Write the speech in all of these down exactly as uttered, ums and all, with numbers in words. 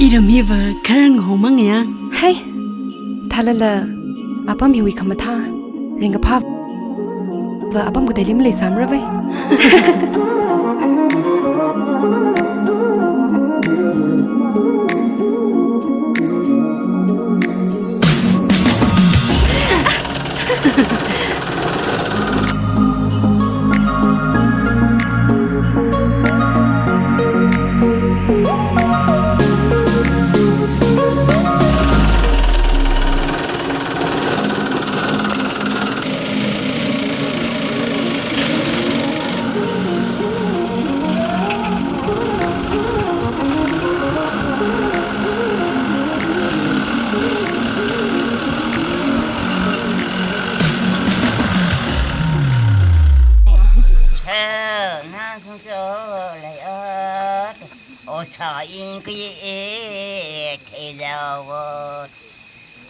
Iram hiva kharang hongmang ya. Hai, thalala apam hiwui khamathā, ringkaphā va apam kateili maleisāmara vai.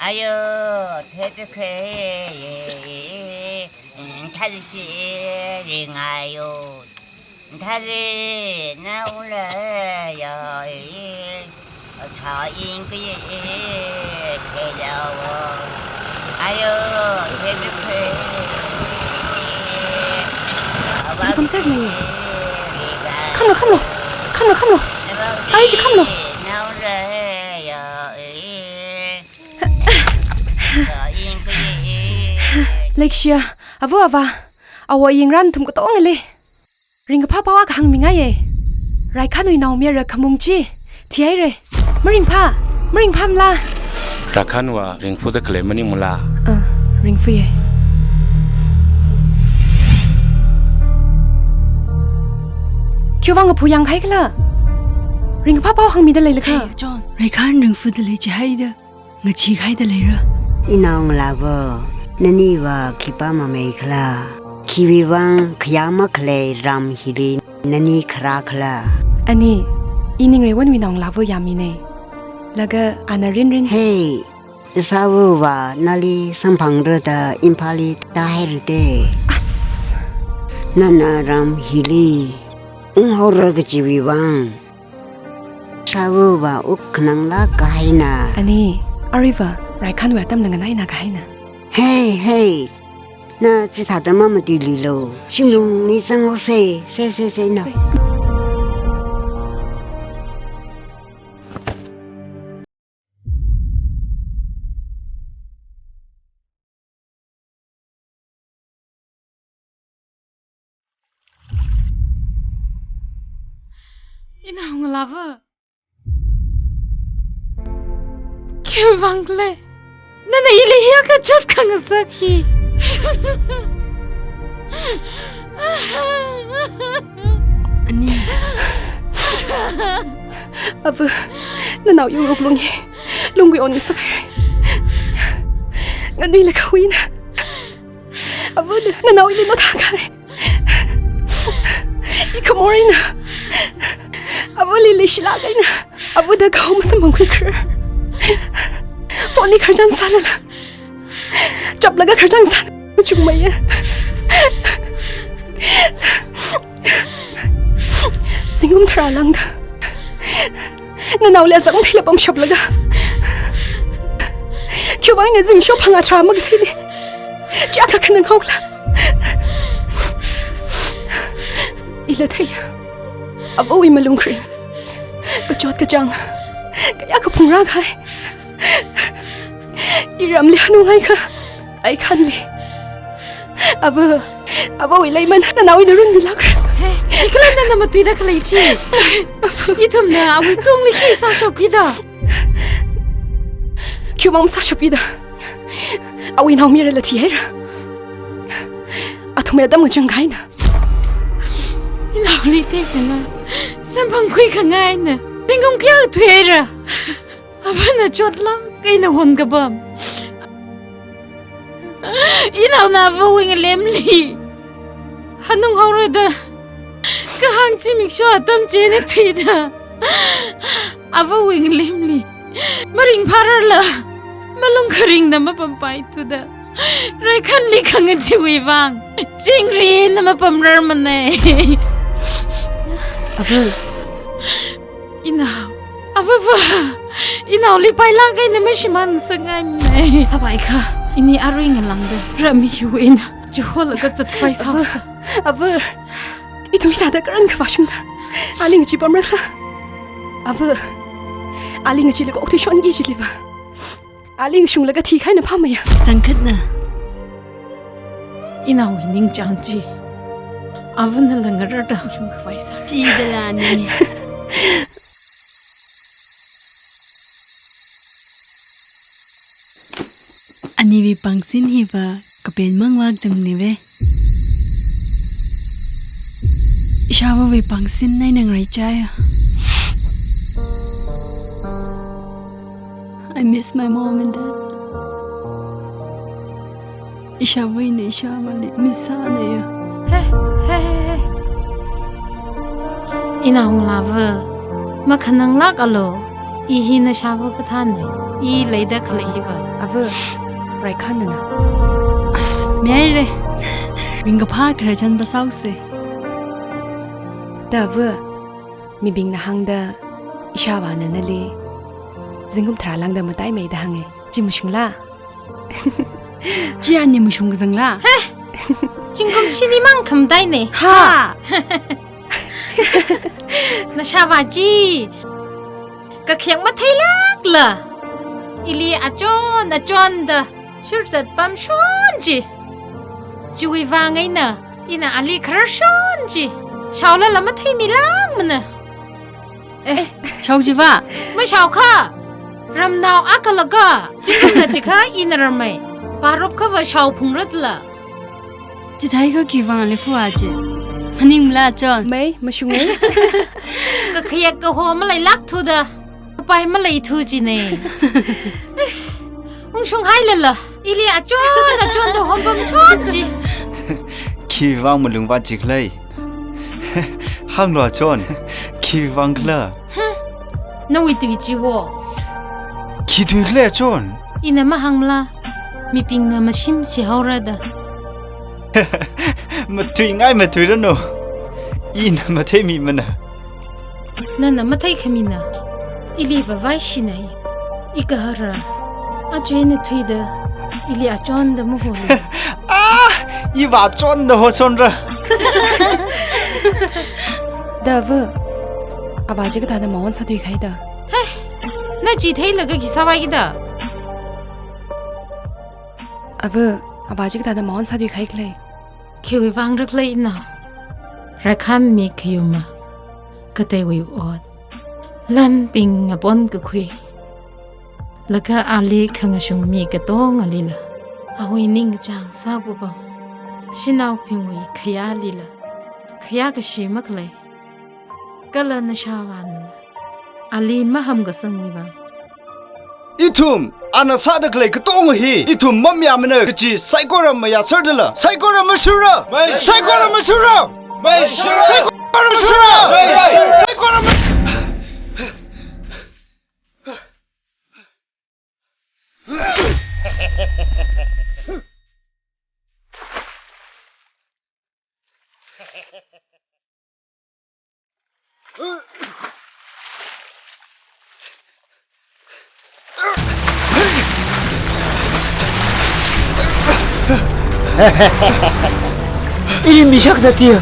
Ayo, thetekhe, thali chi ringayo. Thali na ula ya, cha ing ki theyawo. Ayo, thetekhe. Kamsar ni. Khamlo, khamlo. Khamlo, khamlo. Ai, chi khamlo. Na ula ya. Leishiya, ava ava, awo yingrā nathum katongali. Ringkaphā pao akha hāngmingaiye. Raikhanwui naomayara khamung chi thihaire. Maringphā, maringphāmala. Raikhanva ringphāda khalei maningmala. Ah, ringphāye. Khiwuivang aphu yangkahai khala? Ringkaphā pao hāngmida leilakha? Hey, John, Raikhan ringphāda lei chihaida ngachee kahaida leira. Inaongalāva, naniva khipā mamei khala? Khiwuivang khayā makhalei ram hili nani kharā khala? Ani, i Ningreiwonwui naongalāva yāmine. Laga ana rinrin. Hey, ishāvava nali samphangra da Imphalli tāhairate. As. Nana ram hili unghaora kajiwuivang. Ishāvava wuk khananglāk kahaina. Ani, aruiva, Raikhanwui atamla nganaina kahaina. Hey, hey. Na chithāda mamati lilo. Shimlungli zanghaose, se, se, se, na. Inaongalāva. Khiwuivang khala? Nana ili hiyākha chot khangasak hi. Ani. Ava, nanao yuruk lung hi. Lungwui onngasak haire. Nganuilakha huina. Ava, nanao ili nothākahai. I khamor eina. Avali leishilāk eina. Avada kaho masamphangkhui kharar. Phone li khararchan sālala, chaplaga khararchan sāna chungmeiya. Zingkum tharā lāngda nanaoli azang theila pamshaplaga, Khiwuivang ina zimiksho phangā tharā makatheili chiakha khanang haokhala? Ila thei, avawui malung kharing, kachot kachāng kayākha phungrākahai. Iramli hanunghaikha, Raikhanli. Ava, avawui leiman nanaowui narun milākra. He, khikhala nana matuida khalei chi? Ithumna awui tungli khi sāshapkida? Khiwuivang masāshapkida? Awui naomayarala thihaira. Athumwui atam ngachang kahaina. Inaoli teknala samphang khuikhangaina. Zingkum kayākha thuihaira. Avana chotlāk eina honkapam. Inaona avawui ngalemli hanunghaora da kahāng zimiksho atam china thuida, avawui ngalemli maringphārarla malung kharingna mapampaithuda, Raikhanli khangachee chiwuivang chingri eina mapamrarmana. Ava. Inao, avava, inaoli pailāk eina mashimān ngasakngaimana. Sāpaikha, ini arui ngalāngda rāmi hiwui eina chiholaga zatkhavai sāsa. Ava, ithum hithāda karan khavā shungda ali ngacheepamrakhala? Ava, ali ngacheelaga okathui shonki chiliva ali ngashunglaga thikahai eina phāmaya. Changkhatna. Inaowui ningchāng chi avanala ngararda shungkhavai sāra. Chidalani. Aniwui pāngsin hiva kapen mang vākchungnive. Ishāvāwui pāngsin eina ngaraichāya. I miss my mom and dad. Ishāvā eina ishāvāli miss sānaya. He, he, he, he. Inao ngalāva makhananglākalu. I hi nashāvā kathāna. I leida khalei hiva. Ava, Raikhanna. As, mihaira. Mingkaphā khararchan da sāusa. Da ava, mibingna hāngda ishāvāna nali zingkum tharā lāngda mataimeida hānga. Chi mashungla? Chi ani mashung kazangla? He! Zingkum shini mang khamataina. Ha! Nashāvā chi kakhayak matheilākla, ili achon achonda shurchat pamshon chi. Chiwuivang eina ina ali khararshon chi shaolala matheimilākmana. Eh, shao chiva? Mashaokha, ramnao akhalaga zingkumna chikha ina ramei. Parop khava shaophungratla. Chithākha khiwuivang ali fua chi? Maningmala chon? Mei, mashunga. Kakhayak kaho maleilākthuda, upai maleithu china. Ungshunghailala, ili achon achonda honpamshon chi. Khiwuivang malungvāt chikhala? Hānglu achon, khiwuivang khala? Nawui tui chiwo. Khi tui khala achon? Ina mahāngla, mibingna mashimshi haora da. Matuingai matuiranu. Ina matheimimana. Nana matheikhamina, ili vāvaishina. I gahara, aja eina thuida, ili achonda mahola. Ah, iva achonda hoshonra. Da ava, avā chi kathāda maon sāthuikahai da? He, na chi theilaga khi sāvaikida? Ava, avā chi kathāda maon sāthuikahai khala? Khiwuivang rakhala ina? Raikhan mi khayuma, kateiwui ot, lanbing apon kakhui, laga ali khangashung mi katongalila awui ningchāng sākupam, shanaobingwui khayālila khayā kashi makhalei, kala nashāvānala ali maham kasangwui vang. Ithum ana sāda khalei katonga hi ithum mamayāmana kaji saikora mayāserdala, saikora mashurra! Mei! Saikora mashurra! Mei! Saikora mashurra! Mei! Saikora ma- Ili mi shakta tiya.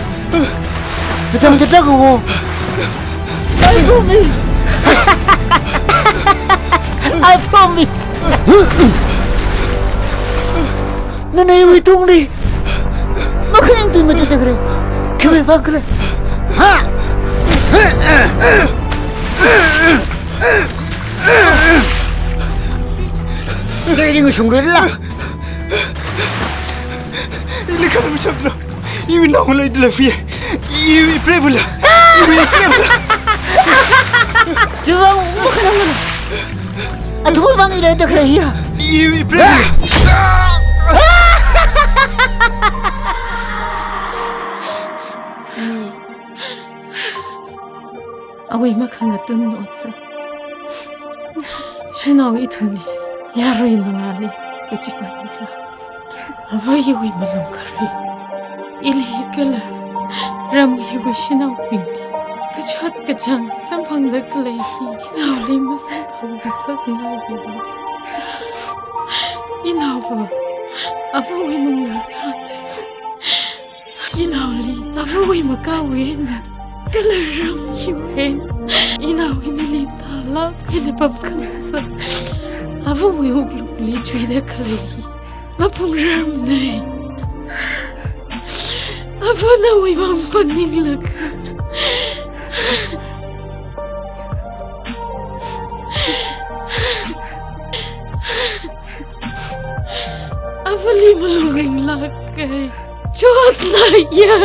Natang tataka wo. I promise. I promise. Nana iwui tungli makhaning tui matatakra. Khiwui vang khala? Ha? Kairing shungrila. Ili khanam shaplo. Iwui naongalei dala fi. Iwui prevula. Iwui prevula. Chiwui vang makhanang. Athumwui vang ila takra hiya. Iwui prevula. Awui makhangatun otsak. Shanao ithumli yarui mangāli kachikathā. Ava hiwui malung kharing, ili kala ram hiwui shanaobingli kachot kachāng samphangda khalei hi inaoli masamphangmasakngaiya. Inaova avawui mangā thānlei. Inaoli avawui makāwui eina kala ram hiwui eina inao inili tālāk eina pamkhangasak. Avawui wuklungli chuida khalei hi maphungrarmanei. Ava nawui vang pāninglaga avali malung ringlāka. Chotnaya.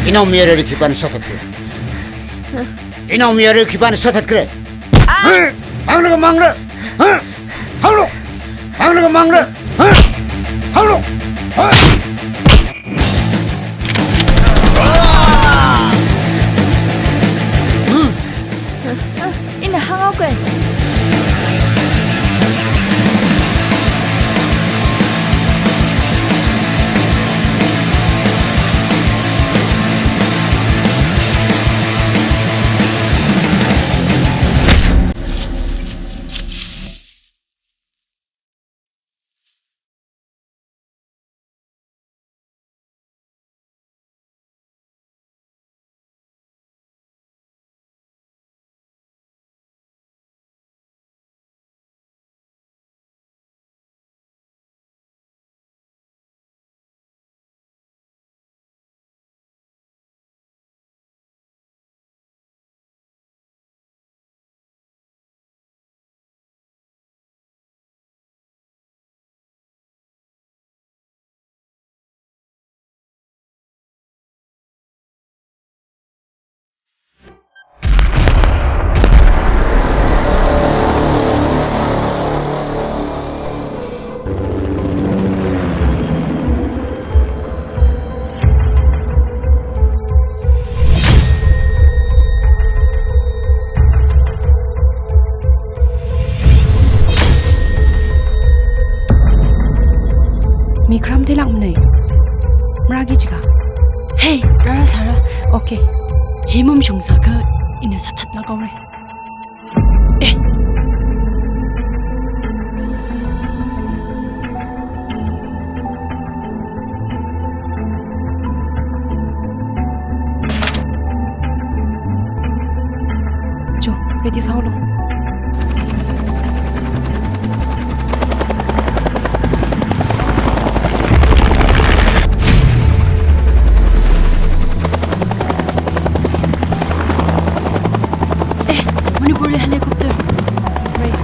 Inaomayara khipāna sāthatki? Inaomayara khipāna sāthatki? Hānglaga mangla. Hānglu. Hānglaga mangla. Hānglu. Ina hānghaoke. Mi kharam theilāk manei. Marāki jiakha. Hey, rāra sāra. Okay. Hi mamashung sākha ina sāthatlāk haora. Eh. Cho, ready sāhaolu. Eh, Manipurli helicopter. Wait.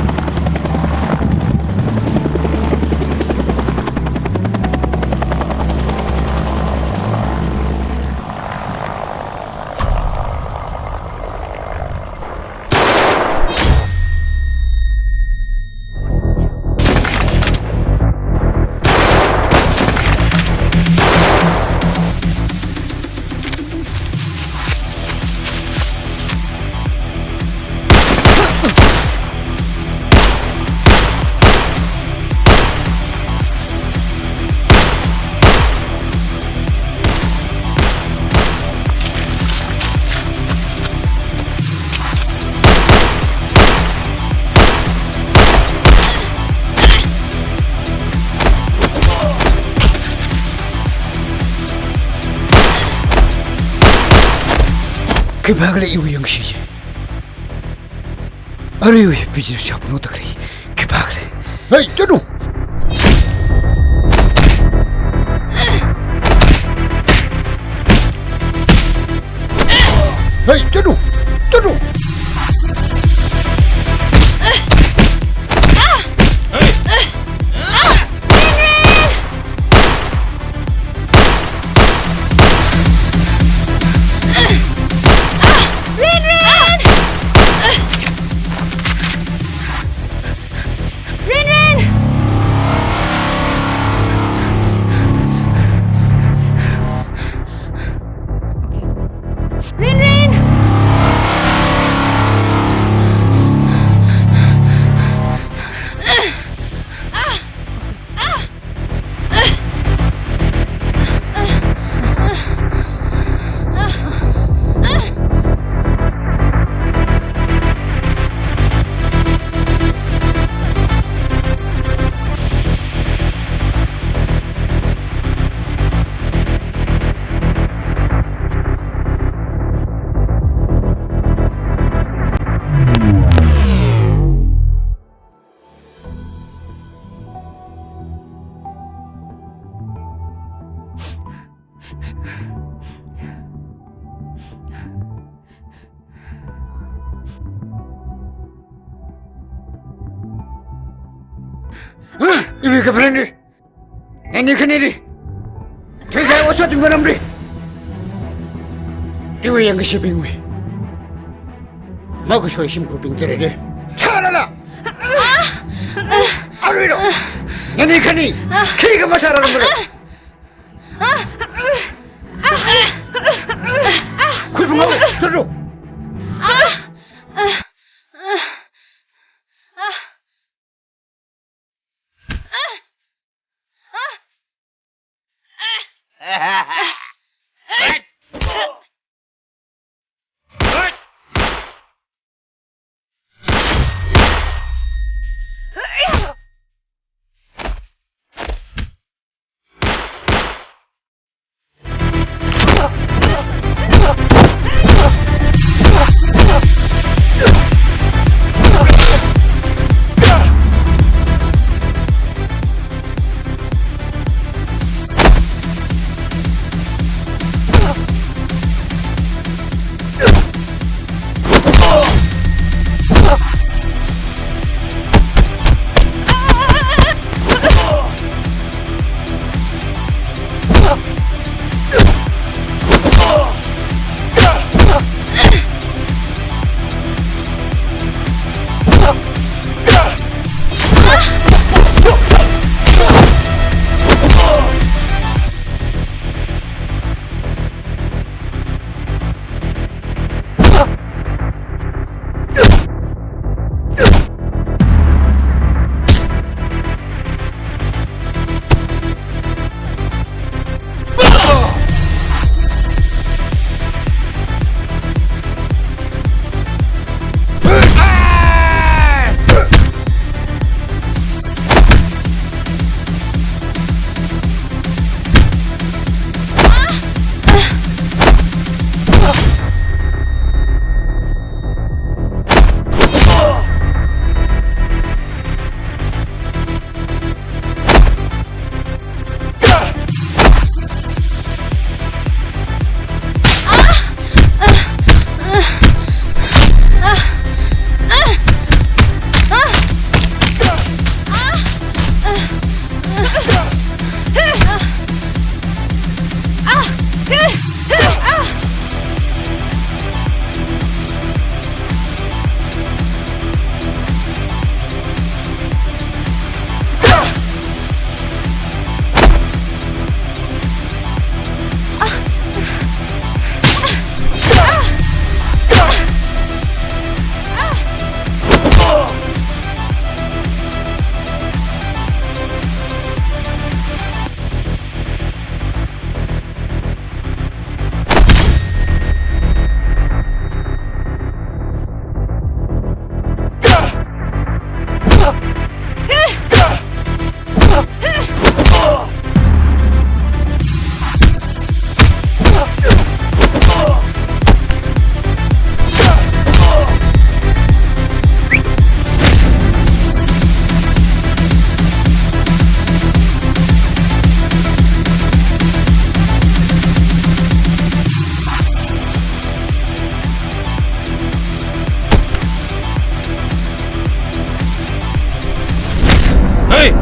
Khipākhala iwui yangshi chi? Aruiwui business shapno taklei. Khipākhala? Hey, chanu! Hey, chanu! Chanu! Rin Rin! Rin Rin! Iwui girlfriend ni. Nani khanili. Thuikahai otsak chi ngaramli. Iwui yangkashibingwui makashoi shimkhurbing tharāli. Tharāla. Aruilo. Nani khani. Khikha masārarmara. Khuiphungao, tharālu.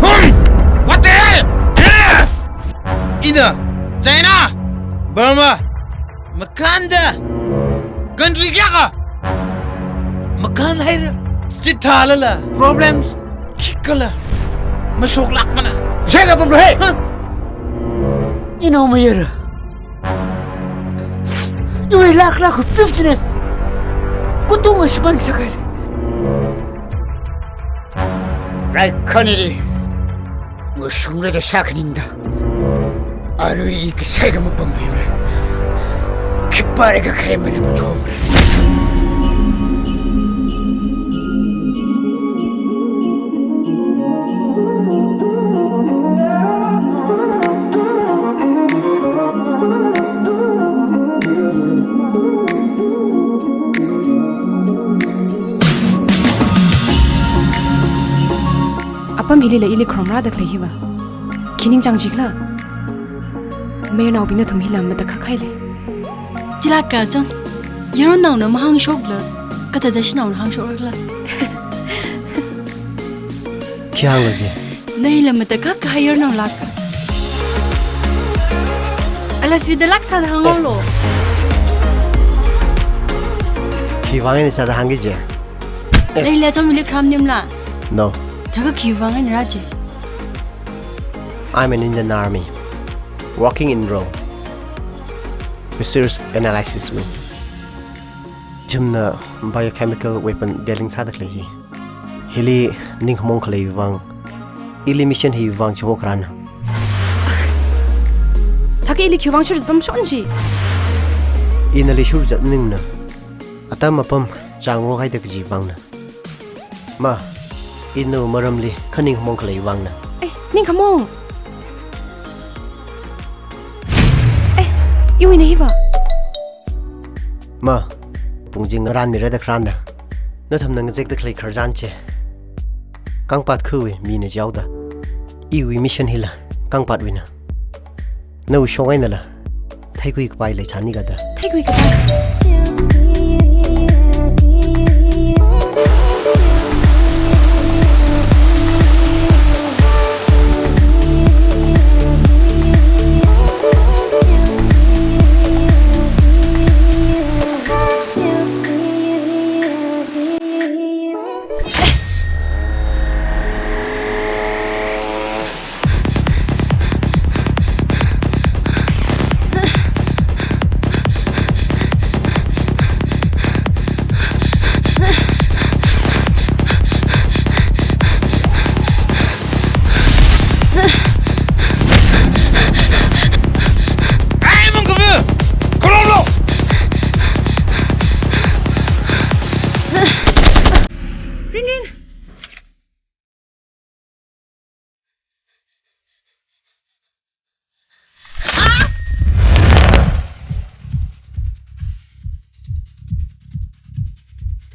Hmm! What the hell? Yeah! Ina, China, Burma, makānda, country kayākha makānhaira. Chithālala problems khikhala mashoklākmana. Sheka pamlu hai. Huh? Ina mayara. Iwui laklak business katonga shimān sākahai. Rai khanili, ngashungra da shākhaningda, arui kasai kha mapamluimara. Khipāra kakhare mana machomra. Apam hilila ili khromrāda khalei hiva, khi ningchāng jikhala? Mayarnaobing nathum hila matakhak haile. Chila kachon, yaronnaona mahāngshokla, kathāda shanaona hāngshokra khala? Khi hānglo je? Nala matakhak kahai yaronnaolāka. I love you da lāk sāda hānglo. Khivang eina sāda hāngki je? Nala chom ili khram nimla? No. Thākha khivang eina rā je? I'm an Indian Army, working in Rome. Research Analysis Wing. Ithumna biochemical weapon dealing sāda khalei hi. Hili ningkhamong khaleiwui vang, ili mission hiwui vang chihokharana. Thākha ili khiwuivang shurzat pamshon chi? Ina nali shurzat ningna. Atam apam chāngrok haida kaji vangna. Ma, ina maramli kha ningkhamong khaleiwui vangna. Eh, ningkhamong? Eh, iwuina hiva? Ma, pungjing ngarānmira da kharāna. Nathumna ngazekda khalei khararchan chi Kangpat khawui mina jihaoda, iwui mission hila Kangpatwuina. Nawui shong einala theikhui kapai leichanni kada. Theikhui kapai.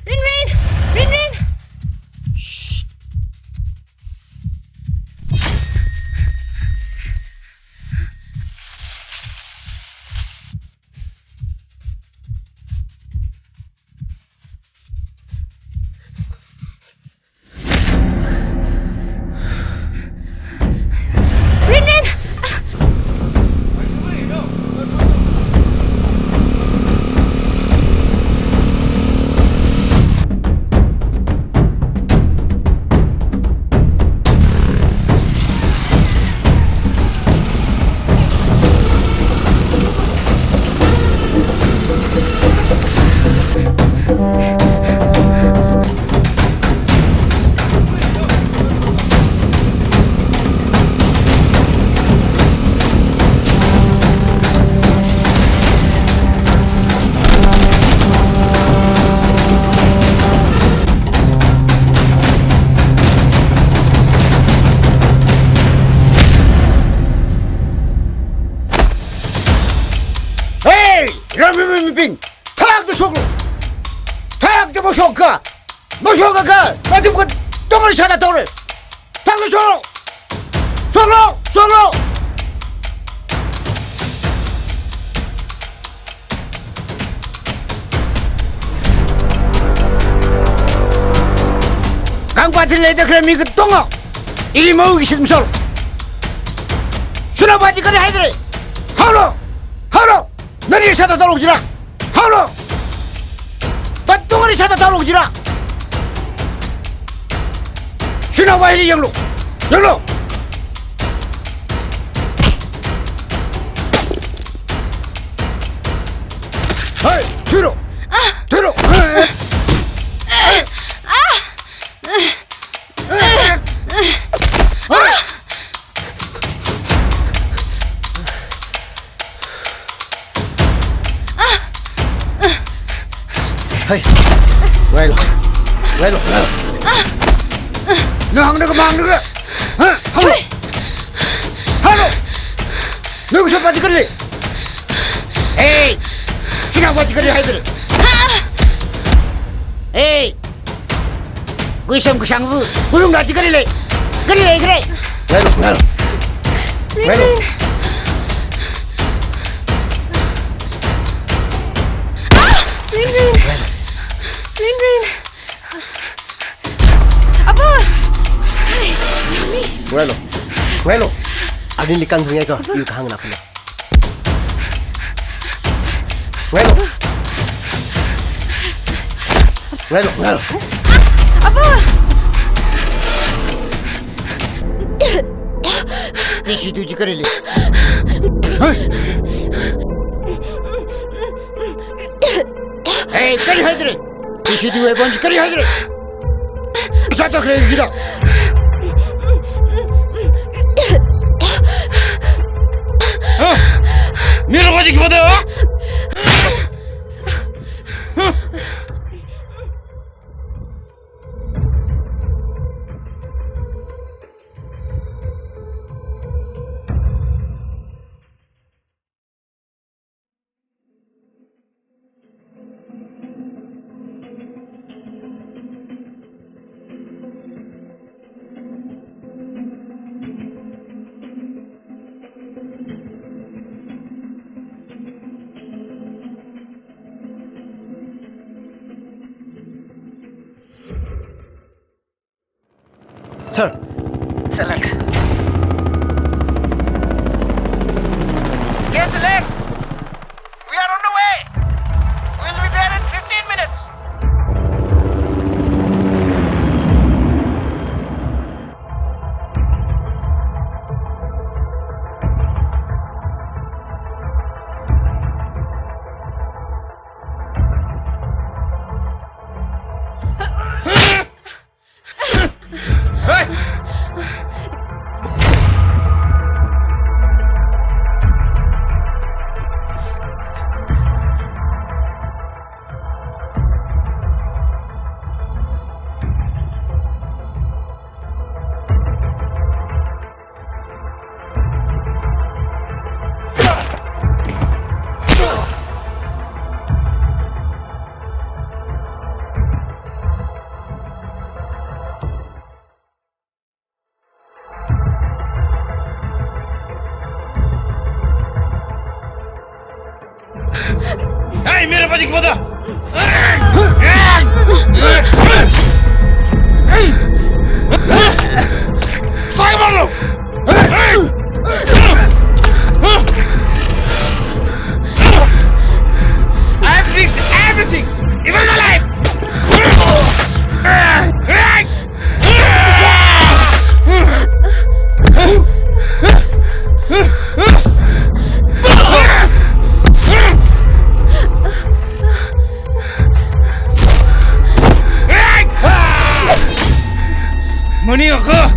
Rin Rin! Rin Rin! Rin Rin! Rin Rin! Hey! Ramimibing! Thālakda shoklu! Thālakda mashoka! Mashoka ka! Nathum katongali shāda tore! Thālakda shoklu! Shoklu! Shoklu! Kangpat hili leida khalei mi katonga Ili maungki shitsanglu. Shanao pa chi kali haidalei. Haolu! Haolu! Nali sāda tālu jira. Haolu! Patungali sāda tālu jira. Shanao pa hili yanglu. Yanglu! Hai, thuilu! Thuilu! Hai! Ngailu! Ngailu! Ngailu! Nang hāngda kha mang da kha! Ha? Hānglu! Hānglu! Nang shapa chi kali? Hey! Shanao pa chi kali haidalei? Hey! Kuisam kasang vu, kuilung da chi kali lei? Kali lei, kali lei? Ngailu, ngailu. Ngailu. Rinrin. Ah! Rinrin. Rinrin. Apa? Hai, Yami. Ngailu. Ngailu. Arinli kang thungya ko, Apa? Yu kahāng na phane. Ngailu. Ngailu, ngailu. Apa? Ishi tu chi kali lei? Hah? Hey, kali haidalei? Ishi tu e bon chi kali haidalei? Sāda khalei hina. Hah? Mira pa chi khipāda, ha? Sir. It's Alex. Yes, Alex. We are on the way. We'll be there in fifteen minutes. Hey, mira pa chi khipāda! Sai malo! I've risked everything, even my life! Money or go?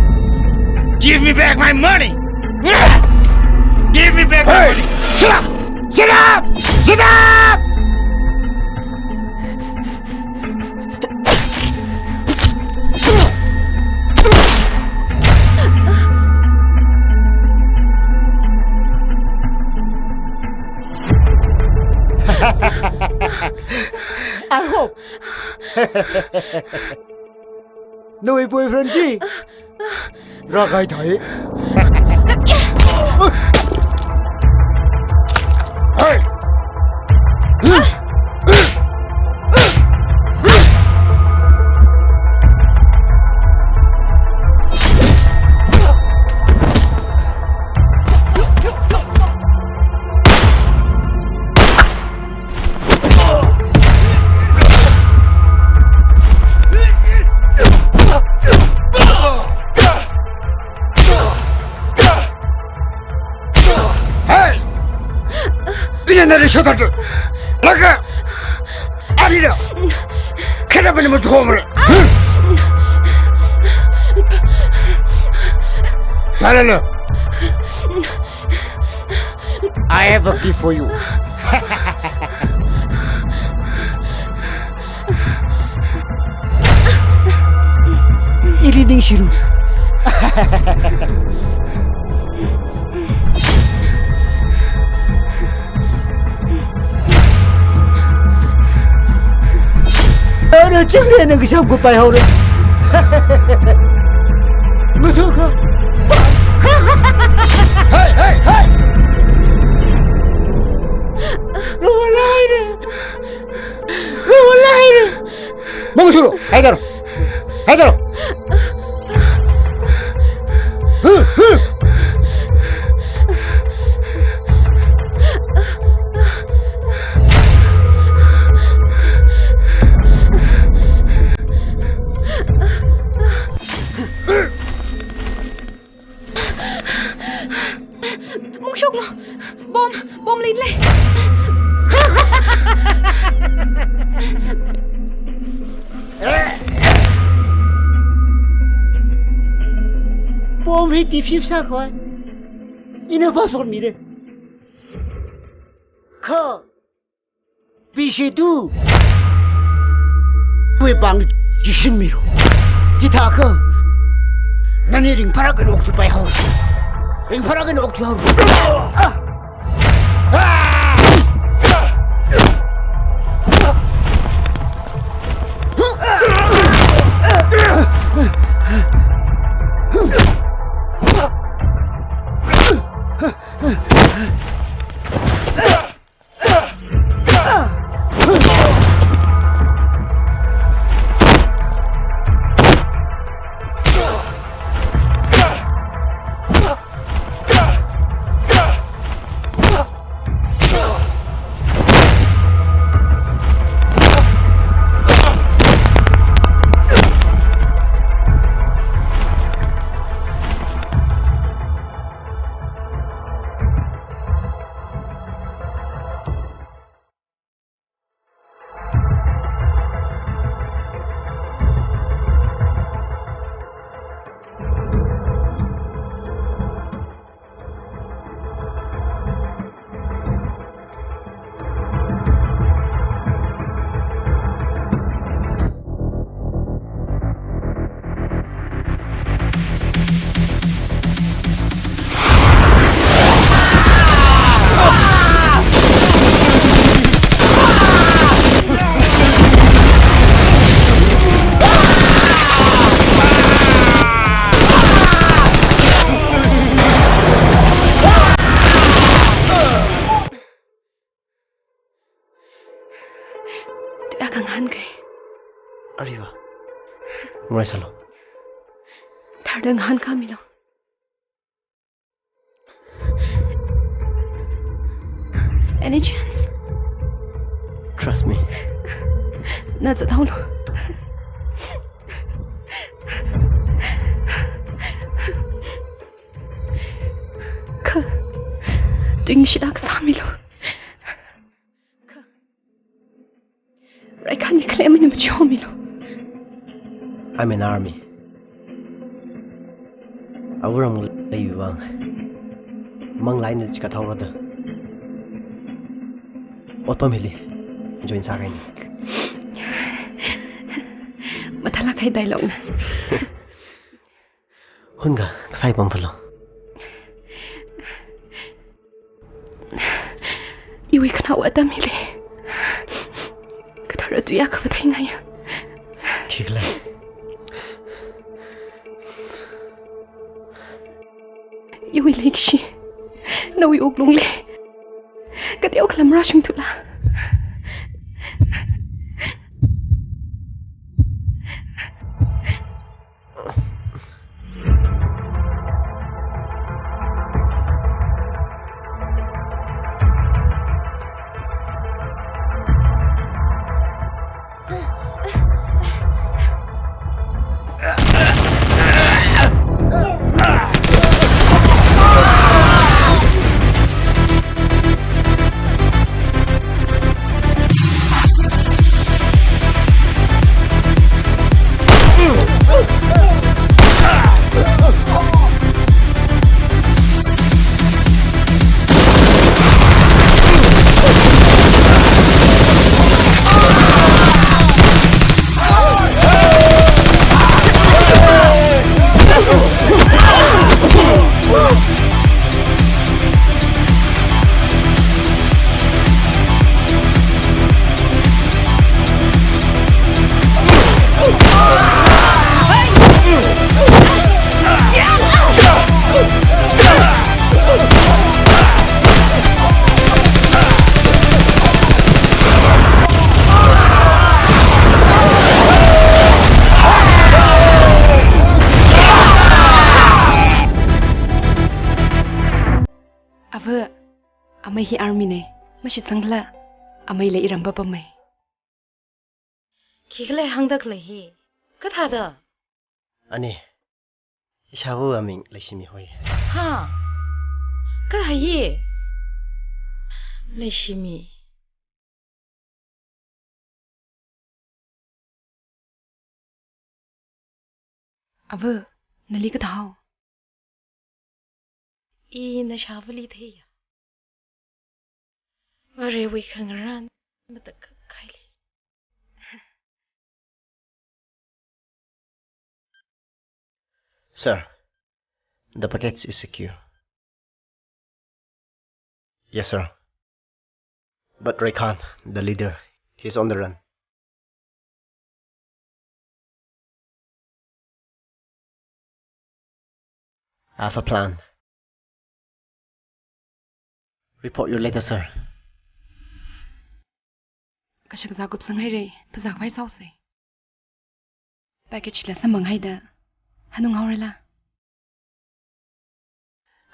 Give me back my money! Give me back my money! Shut up! Shut up! Shut up! I hope nawui boyfriend chi rākahai thai. Hey! Kathar tu. Laka. Alida. Kena bani machkomre. Lala. I have a gift for you. Ili ningshilu. Ara chingde nang kasham ko pai haora. Muthu ko. Hey, hey, hey! Rawalai re. Rawalai re. Mangshuru, haidar. Haidar. Mungshoklu, bomb, bomb leilei. Bomb hi defuse sākhavai ina password mire. Kha Pishitu. Wui pāng chishinmilu. Chithākha nani ringphālāk eina okthui paihaowa. Ringphālāk eina okthuihaowa. Ah! Ah! Tuiya kangahān kei. Ariva. Ngarai sālu. Tharda ngahānkāmilu. Any chance? Trust me. Na zathaolu. Kha, tuingashit akha sāmilu. Kha, raikhani khalem eina machomilu. I'm in army. Avāram leiwui vāng manglā eina chikathaorada otpam hili join sākahaina. Mathālāk kahai dialogue na. Hunga, kasai pāngphālu. Iwui khanaowa atam hili kathara tuiya akha vātheingai. Khikhala? Iwui leikashi nawui wuklungli kateokha lam rāshungthula. Hi army ne, mashitsangla, ameila iram papamei. Khikhala hāngda khalei hi, kathāda? Ani, ishāvā aming Leishimi hoi. Ha? Kathā hi? Leishimi. Ava, nali kathāhao? I nashāvāli theiya. Varewui khangarān matakhak khaili. Sir, the package is secure. Yes, sir. But Raikhan, the leader, he's on the run. I have a plan. Report you later, sir. Kashakazā kupsanghaira, phazā khavai sāhaosa. Package la samphanghaida, hanunghaorala?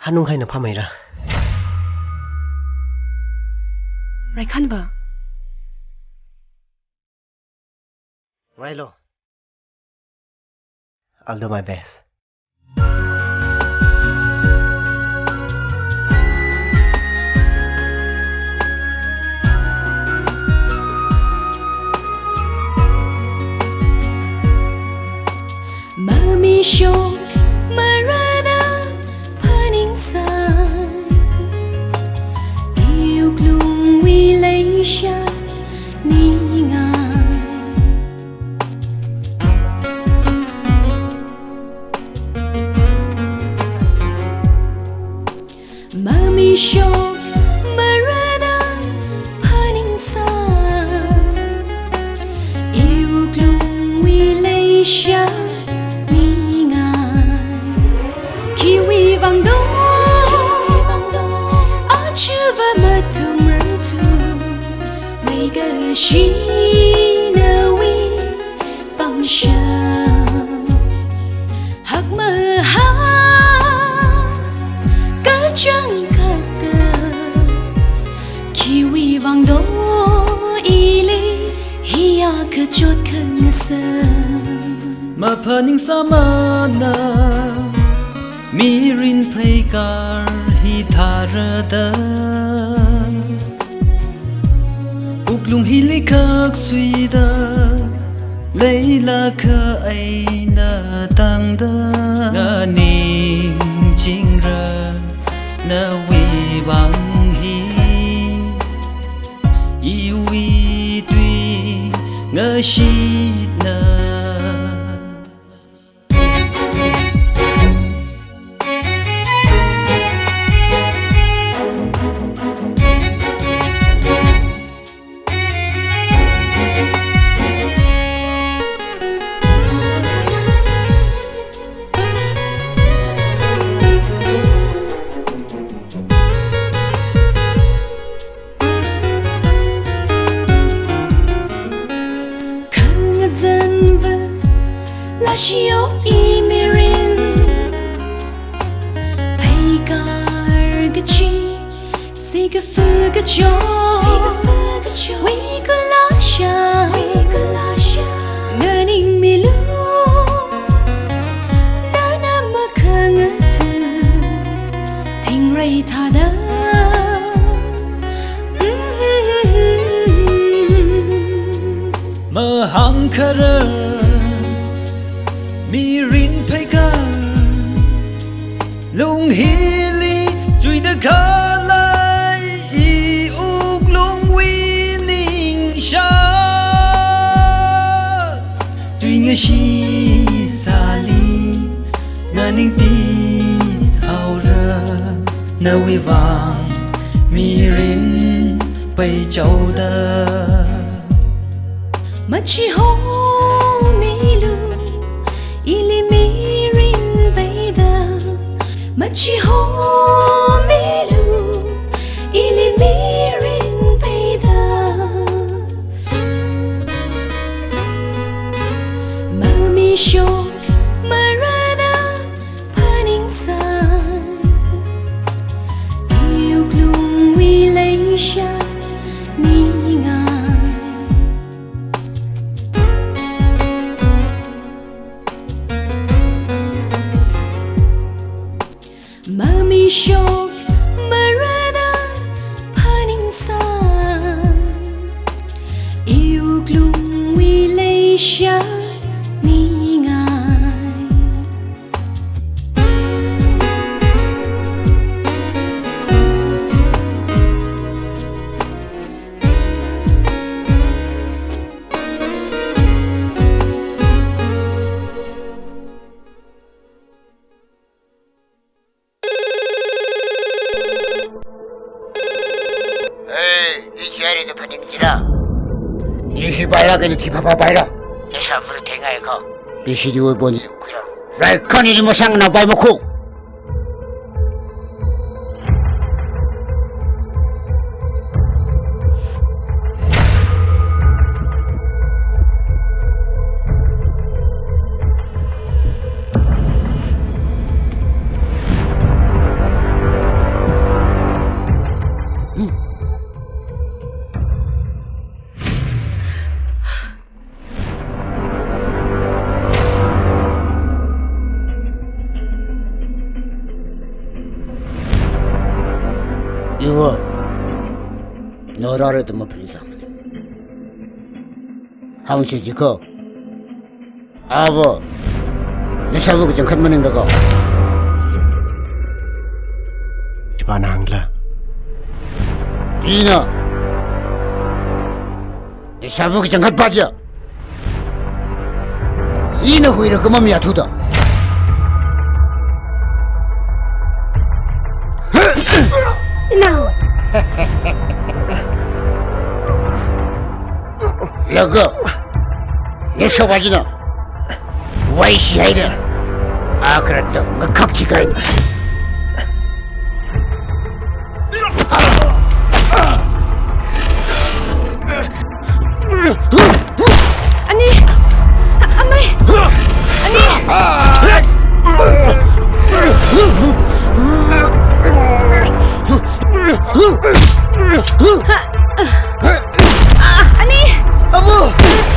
Hanunghaina phāmeira. Raikhanva. Ngailu. I'll do my best. Mamishok marada phaningsā, iwuklungwui leisha ningai. Mamishok marada phaningsā, iwuklungwui leisha ningai. Khiwui vangdo, achuva mathumrarthu, leikashi nawui pangshap. Hakmahā kachangkhatta, khiwui vangdo ili hiya kachot khangasak. Maphaningsāmana mirin pheikar hi tharada, wuklung hili khak suida leilakha eina tangda, nganingchingra nawui vang hi, iwui tui ngashitna. Khangazanva lashio imirin, pheikar kachi, sikafu kacho, wikulasha, nganingmilu, nana makhangatha, thingrei thāda. Mahāngkharar mirin pheikar, lung hili chuida khalei iwuklungwui ningsha, tui ngashit sāli nganingtihaora, nawui vang mirin peichaoda. Machihomilu, ili mirin peida. Machihomilu, ili mirin peida. Mamishok marada phaningsā, iwuklungwui lei Share ningai. Hey, ichi ari da phaning jira. Ishi paira kani chi papa paira. Nisha vru thengai ko. Bishi di oi boni kura. Rai kani di masang na pai mako. Iva, nora re tuma prinsa mani. Hangsi jiko. Avo, nishavu kachangkhat maningda ko. Chipana hangla. Ina. Nishavu kachangkhat paja. Ina huira kamam yathuda. Ina. Laga. Nishavu jina. Wai shi haida. Akrata ngakak chikai. Ani! Amei! Ani! Ani! Avu!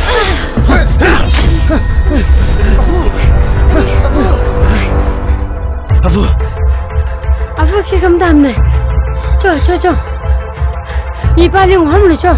Avu! Avu! Avu khi kam dam ne. Cho, cho, cho. Ipa ling ham lu cho.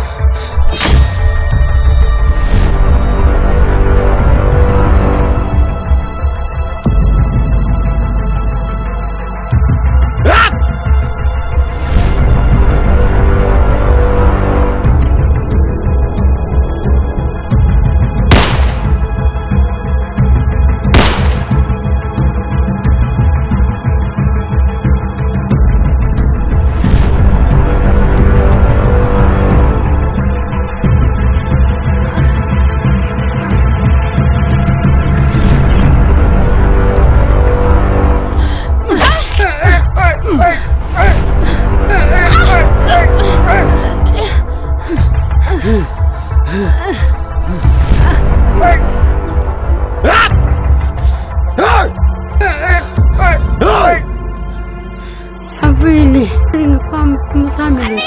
Avili ring apam masami.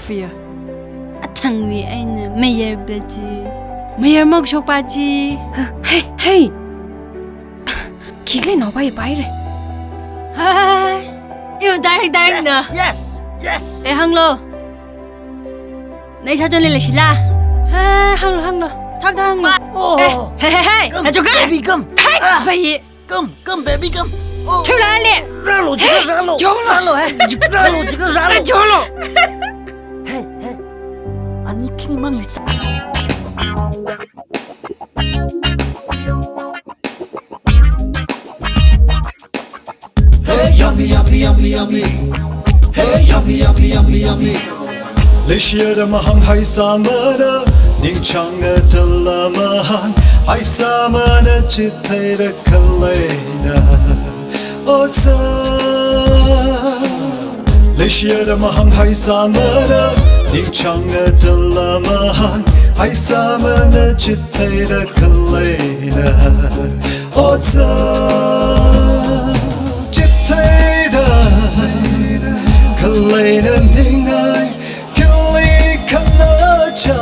Fear. Athangwui eina mayarpa chi. Mayar mokshokpa chi. Hey, hey. Khi khalei naopa hi paira. Hai. Iva direct direct na. Yes, yes. Eh, hanglo. Nai sa chon le le shila. Hai, hanglo, hanglo. Thak thak hanglo. Oh. Eh, hey, hey, hey. Come, achuka. Baby, come. Thak, ah. Pai. Come, come, baby, come. Oh. Thula le. Ralo, jika ralo. Jolo. Ralo, eh. Ralo, jika ralo. Jolo. Hey, hey. Ani kini mang li. Hey, yummy, yummy, yummy, yummy. Hey, yummy, yummy, yummy, yummy. Leishida mahāng haisāmana, ningchāngda tala mahāng, haisāmana chitheida khaleina. Otsa. Leishida mahāng haisāmana, ningchāngda tala mahāng, haisāmana chitheida khaleina. Otsa. Chitheida khaleina ningai, khili khalacha.